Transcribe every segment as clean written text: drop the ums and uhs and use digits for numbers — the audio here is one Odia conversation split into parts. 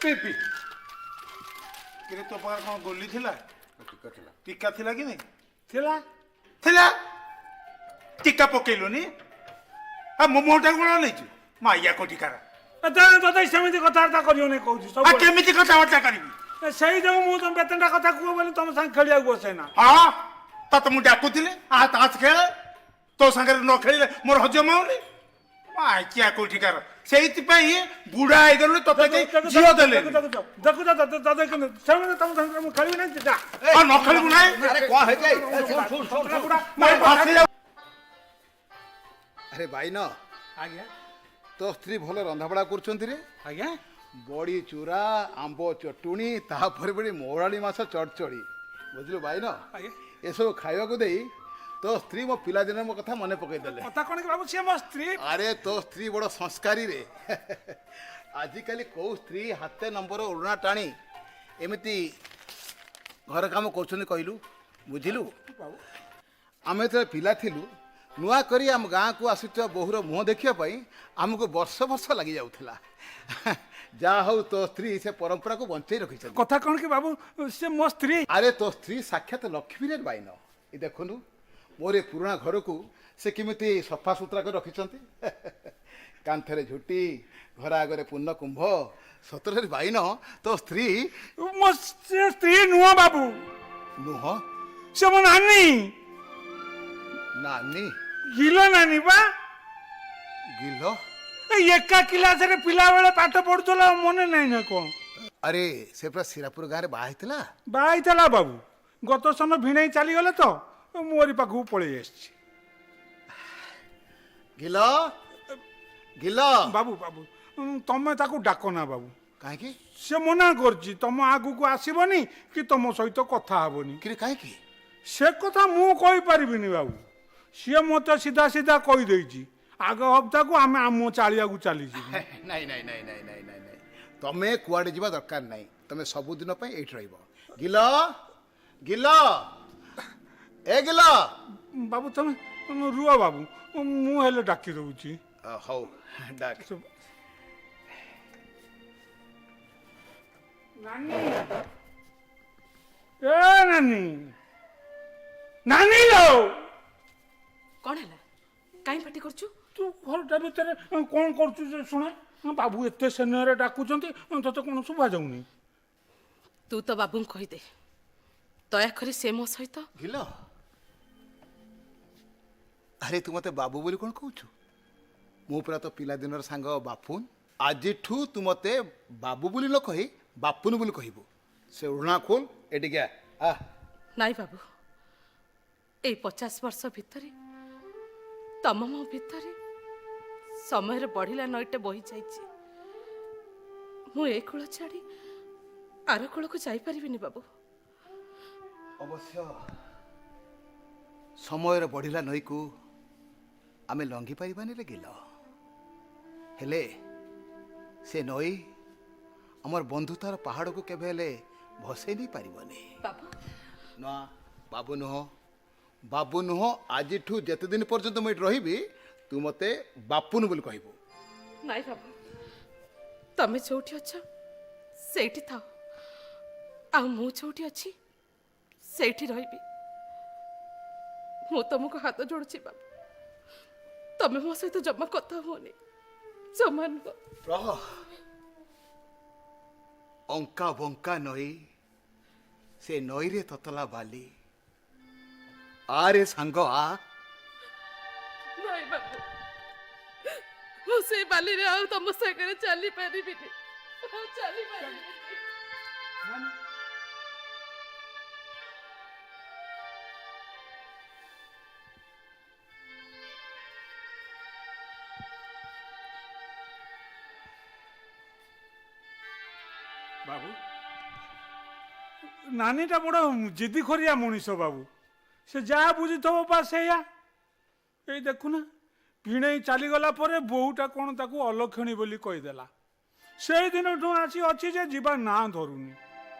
P P. କିରେ, ତୋ ପାଖରେ କ'ଣ ଗୋଲି ଥିଲା? ଟୀକା ଥିଲା। ଟୀକା ଥିଲା କି ନାଇଁ? ଥିଲା। ଥିଲା, ଟୀକା ପକେଇଲୁନି ଆଉ ମୋ ମୁହଁଟାକୁ କ'ଣ ନେଇଛୁ ମାଇଆ କୋଟିକାର? ତତେ ସେମିତି କଥାବାର୍ତ୍ତା କରିବନି କହୁଛି ଆଉ ସବୁ। କେମିତି କଥାବାର୍ତ୍ତା କରିବି? ସେଇ ଯୋଗୁଁ ମୁଁ ତମ ବେତନଟା କଥା କୁହ ବୋଲି ତମ ସାଙ୍ଗେ ଖେଳିବାକୁ ବସେ ନା। ହଁ, ତତେ ମୁଁ ଡାକୁଥିଲି, ଆ ତାସ ଖେଳ। ତୋ ସାଙ୍ଗରେ ନ ଖେଳିଲେ ମୋର ହଜମ ହଉନି। ମାଇକିଆ କୋଠିକାର, ସେଇଥିପାଇଁ ବୁଢା ହେଇଗଲୁ, ତତେ କେହି ଝିଅ ଦେଲେନି। ଦେଖୁଛ, ତତେ ସେମିତି ତମ ସାଙ୍ଗରେ ମୁଁ ଖେଳିବି ନାହିଁ, ଯା। ଆଉ ନ ଖେଳିବୁ ନାହିଁ? ଆରେ, କଣ ହେଇଛି? ଏ, ଶୁଣ ଶୁଣ ଶୁଣ ଶୁଣ। ବୁଢା। ଭାସି ଯାଉ। ଆରେ ବାଇନ। ଆଜ୍ଞା। ତୋ ସ୍ତ୍ରୀ ଭଲ ରନ୍ଧାବଢ଼ା କରୁଛନ୍ତି ରେ। ଆଜ୍ଞା। ବଡ଼ି ଚୁରା, ଆମ୍ବ ଚଟୁଣି, ତାପରେ ପୁଣି ମହୁରାଳି ମାଛ ଚଡ଼ଚଡ଼ି, ବୁଝିଲୁ ବାଇନ? ଆଜ୍ଞା। ଏସବୁ ଖାଇବାକୁ ଦେଇ ତୋ ସ୍ତ୍ରୀ ମୋ ପିଲାଦିନ ମୋ କଥା ମନେ ପକେଇଦେଲେ। କଥା କଣ କି ବାବୁ, ସିଏ ମୋ ସ୍ତ୍ରୀ। ଆରେ, ତୋ ସ୍ତ୍ରୀ ବଡ଼ ସଂସ୍କାରୀ ରେ। ଆଜିକାଲି କୋଉ ସ୍ତ୍ରୀ ହାତେ ନମ୍ବର ଓଢ଼ଣା ଟାଣି ଏମିତି ଘର କାମ କରୁଛନ୍ତି କହିଲୁ? ବୁଝିଲୁ, ଆମେ ଯେତେବେଳେ ପିଲା ଥିଲୁ, ନୂଆ କରି ଆମ ଗାଁକୁ ଆସୁଥିବା ବୋହୂର ମୁହଁ ଦେଖିବା ପାଇଁ ଆମକୁ ବର୍ଷ ବର୍ଷ ଲାଗିଯାଉଥିଲା। ଯାହା ହଉ, ତୋ ସ୍ତ୍ରୀ ସେ ପରମ୍ପରାକୁ ବଞ୍ଚେଇ ରଖିଛନ୍ତି। କଥା କଣ କି ବାବୁ, ସେ ମୋ ସ୍ତ୍ରୀ। ଆରେ, ତୋ ସ୍ତ୍ରୀ ସାକ୍ଷାତ ଲକ୍ଷ୍ମୀରେ ବାଇନ। ଏ ଦେଖୁନୁ, ମୋର ଏ ପୁରୁଣା ଘରକୁ ସେ କେମିତି ସଫାସୁତୁରା କରି ରଖିଛନ୍ତି। କାନ୍ଥରେ ଝୁଟି, ଘର ଆଗରେ ପୂର୍ଣ୍ଣ କୁମ୍ଭ। ସତରେ ବାଇନ, ତୋ ସ୍ତ୍ରୀ। ମୋ ସେ ସ୍ତ୍ରୀ ନୁହଁ ବାବୁ। ନୁହଁ? ସେ ମୋ ନାନୀ। ନାନୀ? ଗିଲ ନାନୀ ବା। ଗିଲ? ଏଇ ଏକା କ୍ଲାସରେ ପିଲାବେଳେ ପାଠ ପଢୁଥିଲା, ମନେ ନାହିଁ ନା କଣ? ଆରେ, ସେ ପୁରା ଶିରାପୁର ଗାଁରେ ବାହା ହେଇଥିଲା। ବାହା ହେଇଥିଲା ବାବୁ। ଗତ ସନ ଭିଣେଇ ଚାଲିଗଲେ ତ ମୋରି ପାଖକୁ ପଳେଇ ଆସିଛି। ଗିଲ, ଗିଲ। ବାବୁ, ବାବୁ, ତମେ ତାକୁ ଡାକ ନା ବାବୁ। କାହିଁକି? ସେ ମନା କରୁଛି, ତମ ଆଗକୁ ଆସିବନି କି ତମ ସହିତ କଥା ହେବନି। କିରେ, କାହିଁକି? ସେ କଥା ମୁଁ କହିପାରିବିନି ବାବୁ। ସିଏ ମୋତେ ସିଧା ସିଧା କହିଦେଇଛି, ଆଗ ହପ୍ତାକୁ ଆମେ ଆମ ଚାଳିଆକୁ ଚାଲିଯିବୁ। ନାଇଁ ନାଇଁ ନାଇଁ ନାଇଁ ନାଇଁ ନାଇଁ ନାଇଁ, ତମେ କୁଆଡ଼େ ଯିବା ଦରକାର ନାହିଁ। ତମେ ସବୁଦିନ ପାଇଁ ଏଇଠି ରହିବ। ଗିଲ, ଗିଲ, ଏ ଗିଲ। ବାବୁ, ତମେ ରୁହ ବାବୁ, ମୁଁ ହେଲେ ଡାକି ଦଉଛି। ହଉ, ଡାକ। ନାନୀ, ଏ ନାନୀ, ନାନୀ ଲୋ। କଣ ହେଲା? କାହିଁ ପାଟି କରୁଛୁ? ତୁ ଘରଟା ଭିତରେ କଣ କରୁଛୁ ଯେ ଶୁଣେ? ବାବୁ ଏତେ ସ୍ନେହରେ ଡାକୁଛନ୍ତି, ତତେ କଣ ଶୁଭା ଯାଉନି? ତୁ ତ ବାବୁଙ୍କୁ କହିଦେ, ଦୟାକରି ସେ ମୋ ସହିତ। ଗିଲ, ଆରେ ତୁ ମତେ ବାବୁ ବୋଲି କ'ଣ କହୁଛୁ? ମୁଁ ପୁରା ତୋ ପିଲାଦିନର ସାଙ୍ଗ ବାପୁନ। ଆଜିଠୁ ତୁ ମତେ ବାବୁ ବୋଲି ନ କହି ବାପୁନ ବୋଲି କହିବୁ। ସେ ଓଢ଼ଣା ଖୋଲ, ଏଠିକି ଆ। ଆ। ନାଇଁ ବାବୁ, ଏଇ 50 ବର୍ଷ ଭିତରେ ତମ ମୋ ଭିତରେ ସମୟରେ ବଢ଼ିଲା ନଈଟେ ବହି ଯାଇଛି। ମୁଁ ଏ କୂଳ ଛାଡ଼ି ଆର କୂଳକୁ ଯାଇପାରିବିନି ବାବୁ। ଅବଶ୍ୟ ସମୟର ବଢ଼ିଲା ନଈକୁ ଆମେ ଲଙ୍ଘି ପାରିବାନି ରେ ଗିଲ, ହେଲେ ସେ ନଈ ଆମର ବନ୍ଧୁତାର ପାହାଡ଼କୁ କେବେ ହେଲେ ଭସେଇ ନେଇ ପାରିବନି। ବାବୁ। ନା, ବାବୁ ନୁହଁ, ବାବୁ ନୁହଁ। ଆଜିଠୁ ଯେତେ ଦିନ ପର୍ଯ୍ୟନ୍ତ ମୁଁ ଏଠି ରହିବି, ତୁ ମୋତେ ବାପୁନ ବୋଲି କହିବୁ। ନାଇଁ ବାବୁ, ତମେ ଯୋଉଠି ଅଛ ସେଇଠି ଥାଅ, ଆଉ ମୁଁ ଯୋଉଠି ଅଛି ସେଇଠି ରହିବି। ମୁଁ ତମକୁ ହାତ ଯୋଡୁଛି ବାବୁ, ତମେ ମୋ ସହିତ ଜମା କଥା ହୁଅନି, ଜମା ନୁହଁ। ରହ। ଅଙ୍କା ବଙ୍କା ନଈ, ସେ ନଈରେ ତତଲା ବାଲି, ଆରେ ସାଙ୍ଗ ଆ। ନାଇଁ ବାବୁ, ମୁଁ ସେଇ ବାଲିରେ ଆଉ ତମ ସାଙ୍ଗରେ ଚାଲି ପାରିବିନି, ଆଉ ଚାଲି ପାରିବିନି। ବାବୁ, ନାନୀଟା ବଡ଼ ଜିଦିଖୋରିଆ ମଣିଷ ବାବୁ। ସେ ଯାହା ବୁଝିଥିବ ବା ସେଇଆ। ଏଇ ଦେଖୁନା, ଭିଣେଇ ଚାଲିଗଲା ପରେ ବୋହୂଟା କ'ଣ ତାକୁ ଅଲକ୍ଷଣୀ ବୋଲି କହିଦେଲା। ସେଇ ଦିନଠୁ ଆସି ଅଛି ଯେ ଯିବା ନାଁ ଧରୁନି।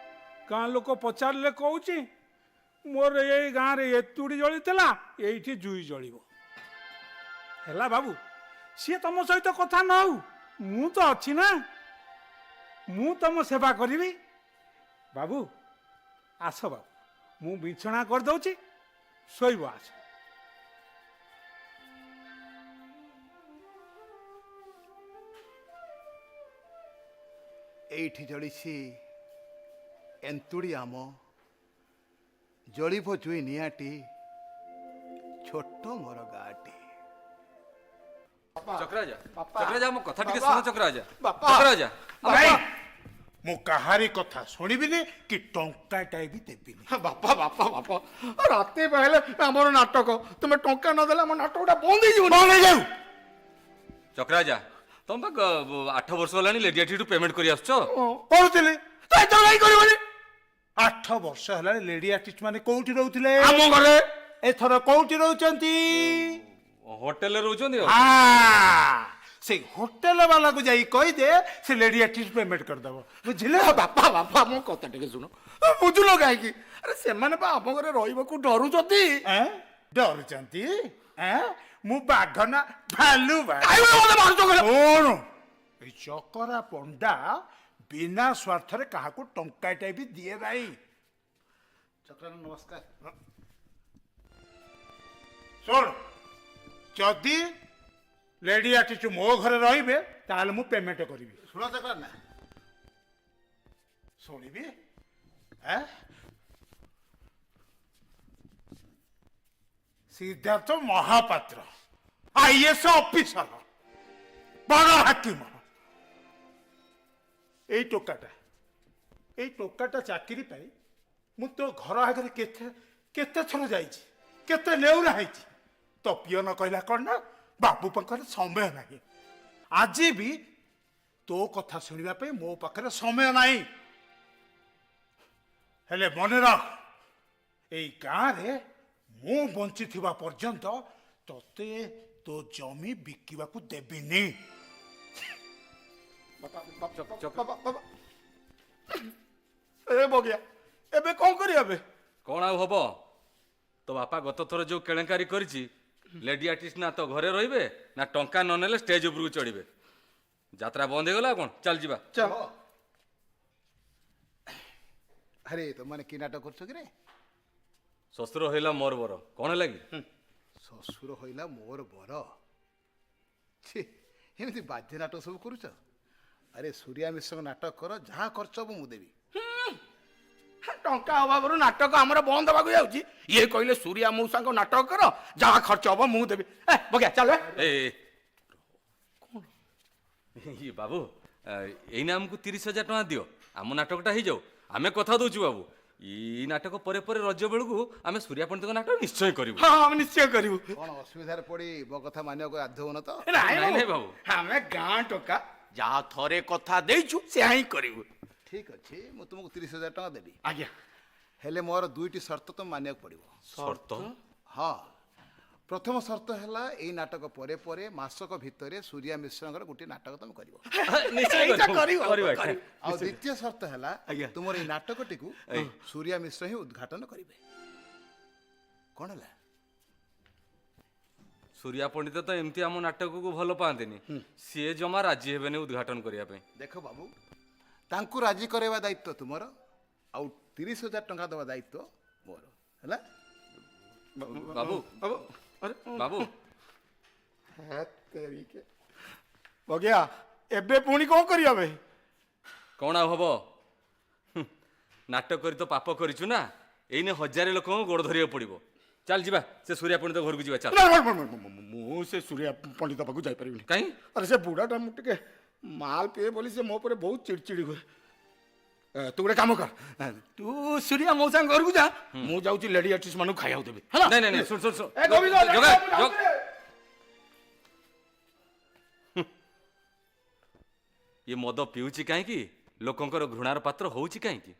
ଗାଁ ଲୋକ ପଚାରିଲେ କହୁଛି, ମୋର ଏଇ ଗାଁରେ ଏତୁଡ଼ି ଜଳିଥିଲା, ଏଇଠି ଜୁଇ ଜଳିବ। ହେଲା ବାବୁ, ସିଏ ତମ ସହିତ କଥା ନ ହଉ, ମୁଁ ତ ଅଛି ନା। ମୁଁ ତମ ସେବା କରିବି। ବାବୁ ଆସ ବାବୁ, ମୁଁ ବିଛଣା କରିଦେଉଛି, ଶୋଇବ ଆସ। ଏଇଠି ଜଳିଛି ଏନ୍ତୁଡ଼ି ଆମ, ଜଳିବ ଜୁଇ ନିଆଁଟି, ଛୋଟ ମୋର ଗାଁଟି। ଚକ୍ରାଜା, ଚକ୍ରାଜା, ମୋ କଥା ଟିକେ ଶୁଣ ଚକ୍ରାଜା। ବାପା। ଚକ୍ରାଜା। ଭାଇ, ମୁଁ କାହାରି କଥା ଶୁଣିବିନି କି ଟଙ୍କାଟାଏ ବି ଦେବିନି। ବାପା ବାପା ବାପା, ରାତି ପାହିଲେ ଆମର ନାଟକ, ତୁମେ ଟଙ୍କା ନଦେଲେ ଆମ ନାଟକଟା ବନ୍ଦ ହେଇଯିବ। ବନ୍ଦ ହେଇଯାଉ। ଚକ୍ରାଜା, ତମେ ପା 8 ବର୍ଷ ହେଲାଣି ଲେଡି ଆର୍ଟିଷ୍ଟରୁ ପେମେଣ୍ଟ କରି ଆସୁଛ। କରୁଥିଲି। ତ ଏଥର କାହିଁ କରିବନି? 8 ବର୍ଷ ହେଲାଣି ଲେଡି ଆର୍ଟିଷ୍ଟ ମାନେ କୋଉଠି ରହୁଥିଲେ? ଆମ ଘରେ। ଏଥର କୋଉଠି ରହୁଛନ୍ତି? ହୋଟେଲରେ ରହୁଛନ୍ତି ଆଉ। ସେଇ ହୋଟେଲ ବାଲାକୁ ଯାଇ କହିଦେ, ସେ ଲେଡି ଆର୍ଟିଷ୍ଟ ପେମେଣ୍ଟ କରିଦବ, ବୁଝିଲେ? ବାପା ବାପା, ମୋ କଥା ଟିକେ ଶୁଣ। ବୁଝୁନ କାହିଁକି? ଆରେ ସେମାନେ ପା ଆମ ଘରେ ରହିବାକୁ ଡରୁଛନ୍ତି। ଏଁ? ଡରୁଛନ୍ତି? ଏଁ? ମୁଁ ବାଘ ନା ଭାଲୁ ବା? କାଇଁ ମତେ ମାରୁଛ କହିଲ? ଶୁଣୁ, ଏଇ ଚକରା ପଣ୍ଡା ବିନା ସ୍ୱାର୍ଥରେ କାହାକୁ ଟଙ୍କାଟାଏ ବି ଦିଏ ନାହିଁ। ଚକ୍ରାନନ୍ଦ, ନମସ୍କାର। ଶୁଣ, ଯଦି ଲେଡି ଆର୍ଟିଷ୍ଟ ମୋ ଘରେ ରହିବେ ତାହେଲେ ମୁଁ ପେମେଣ୍ଟ କରିବି। ଶୁଣ ଚକ୍ରାନନ୍ଦ, ଶୁଣିବି? ଏଁ? ସିଦ୍ଧାର୍ଥ ମହାପାତ୍ର, ଆଇଏଏସ୍ ଅଫିସର, ବଡ଼ ହାକିମ। ଏଇ ଟୋକାଟା, ଏଇ ଟୋକାଟା ଚାକିରି ପାଇଁ ମୁଁ ତୋ ଘର ଆଗରେ କେତେ କେତେ ଥର ଯାଇଛି, କେତେ ନେଉରା ହେଇଛି। ତୋ ପିଅନ କହିଲା କ'ଣ ନା ବାବୁ ପାଖରେ ସମୟ ନାହିଁ। ଆଜି ବି ତୋ କଥା ଶୁଣିବା ପାଇଁ ମୋ ପାଖରେ ସମୟ ନାହିଁ। ହେଲେ ମନେ ରଖ, ଏଇ ଗାଁରେ ମୁଁ ବଞ୍ଚିଥିବା ପର୍ଯ୍ୟନ୍ତ ତତେ ତୋ ଜମି ବିକିବାକୁ ଦେବିନି। ବାପା ବାପା, ଏ ବଗିଆ, ଏବେ କଣ କରିବା ଏବେ? କଣ ଆଉ ହବ? ତୋ ବାପା ଗତ ଥର ଯୋଉ କେଳେଙ୍କାରୀ କରିଛି, ଲେଡି ଆର୍ଟିଷ୍ଟ ନା ତ ଘରେ ରହିବେ ନା ଟଙ୍କା ନ ନେଲେ ଷ୍ଟେଜ ଉପରକୁ ଚଢିବେ। ଯାତ୍ରା ବନ୍ଦ ହେଇଗଲା ଆଉ କଣ, ଚାଲ ଯିବା। ଚାଲ। ଆରେ ତମମାନେ କି ନାଟକ କରୁଛ କିରେ? ଶ୍ୱଶୁର ହେଲା ମୋର ବର। କଣ ହେଲା କି? ଶ୍ୱଶୁର ହୋଇଲା ମୋର ବର। ଛି, ଏମିତି ବାଜେ ନାଟକ ସବୁ କରୁଛ। ଆରେ ସୂର୍ୟା ମିଶ୍ରଙ୍କ ନାଟକ କର, ଯାହା ଖର୍ଚ୍ଚ ହବ ମୁଁ ଦେବି। ଟଙ୍କା ଅଭାବରୁ ନାଟକ ଆମର ବନ୍ଦ ହବାକୁ ଯାଉଛି, ଇଏ କହିଲେ ସୂର୍ୟା ମଉସାଙ୍କ ନାଟକ କର, ଯାହା ଖର୍ଚ୍ଚ ହବ ମୁଁ ଦେବି। ଏ ବଗିଆ, ଚାଲ। ଏ ଇଏ ବାବୁ, ଏଇନା ଆମକୁ 30,000 ଟଙ୍କା ଦିଅ, ଆମ ନାଟକଟା ହେଇଯାଉ। ଆମେ କଥା ଦଉଛୁ ବାବୁ, ଏଇ ନାଟକ ପରେ ପରେ ରଜ ବେଳକୁ ଆମେ ସୂର୍ୟା ପଣ୍ଡିତଙ୍କ ନାଟକ ନିଶ୍ଚୟ କରିବୁ। ହଁ, ଆମେ ନିଶ୍ଚୟ କରିବୁ। କ'ଣ ଅସୁବିଧାରେ ପଡ଼ି ମୋ କଥା ମାନିବାକୁ ବାଧ୍ୟ ହଉନ ତ? ନାଇଁ। ନାଇଁ, ନାଇଁ ବାବୁ। ଆମେ ଗାଁ ଟୋକା, ଯାହା ଥରେ କଥା ଦେଇଛୁ ସେୟା ହିଁ କରିବୁ। ଠିକ ଅଛି, ମୁଁ ତୁମକୁ 30,000 ଟଙ୍କା ଦେବି। ଆଜ୍ଞା। ହେଲେ ମୋର ଦୁଇଟି ସର୍ତ୍ତ ତୁମେ ମାନିବାକୁ ପଡ଼ିବ। ସର୍ତ୍ତ? ହଁ, ପ୍ରଥମ ସର୍ତ୍ତ ହେଲା ଏଇ ନାଟକ ପରେ ପରେ ମାସକ ଭିତରେ ସୂର୍ୟା ମିଶ୍ରଙ୍କର ଗୋଟିଏ ନାଟକ ତମେ କରିବ। ନିଶ୍ଚୟ। ଏଇଟା କରିବୁ, କରିବୁ, କରିବୁ। କରିବୁ। ଆଉ ଦ୍ୱିତୀୟ ସର୍ତ୍ତ ହେଲା ଆଜ୍ଞା। ତୁମର ଏଇ ନାଟକଟିକୁ ସୂର୍ୟା ମିଶ୍ର ହିଁ ଉଦ୍ଘାଟନ କରିବେ। କ'ଣ ହେଲା? ସୂର୍ୟା ପଣ୍ଡିତ ତ ଏମିତି ଆମ ନାଟକକୁ ଭଲ ପାଆନ୍ତିନି, ସିଏ ଜମା ରାଜି ହେବେନି ଉଦ୍ଘାଟନ କରିବା ପାଇଁ। ଦେଖ ବାବୁ, ତାଙ୍କୁ ରାଜି କରାଇବା ଦାୟିତ୍ୱ ତୁମର, ଆଉ 30,000 ଟଙ୍କା ଦେବା ଦାୟିତ୍ୱ ମୋର, ହେଲା? ବାବୁ। ବାବୁ, ଆରେ। ବାବୁ। ବଗିଆ, ଏବେ ପୁଣି କଣ କରିବା ବେ? କଣ ଆଉ ହବ? ନାଟକ କରି ତ ପାପ କରିଛୁ ନା, ଏଇନେ ହଜାରେ ଲୋକଙ୍କ ଗୋଡ଼ ଧରିବାକୁ ପଡ଼ିବ। ଚାଲ ଯିବା, ସେ ସୂର୍ୟା ପଣ୍ଡିତ ଘରକୁ ଯିବା, ଚାଲ। ନା, ନା, ନା, ନା, ନା, ମୁଁ ସେ ସୂର୍ୟା ପଣ୍ଡିତ ପାଖକୁ ଯାଇପାରିବିନି। କାହିଁ? ଆରେ ସେ ବୁଢ଼ାଟା, ମୁଁ ଟିକେ ମାଲ ପିଏ ବୋଲି ସେ ମୋ ଉପରେ ବହୁତ ଚିଡ଼ଚିଡ଼ି ହୁଏ। ତୁ ଗୋଟେ କାମ କର, ତୁ ସୂର୍ୟା ମଉସାଙ୍କ ଘରକୁ ଯା, ମୁଁ ଯାଉଛି ଲେଡି ଆର୍ଟିଷ୍ଟ ମାନଙ୍କୁ ଖାଇବାକୁ ଦେବି, ହେଲା? ନାଇଁ ନାଇଁ ନାଇଁ, ଶୁଣ ଶୁଣ ଶୁଣ। ଏ ଗୋବିନ୍ଦ, ଜଗା, ମୁଁ ଯାଉଛି ରେ। ଇଏ ମଦ ପିଉଛି କାହିଁକି? ଲୋକଙ୍କର ଘୃଣାର ପାତ୍ର ହଉଛି କାହିଁକି?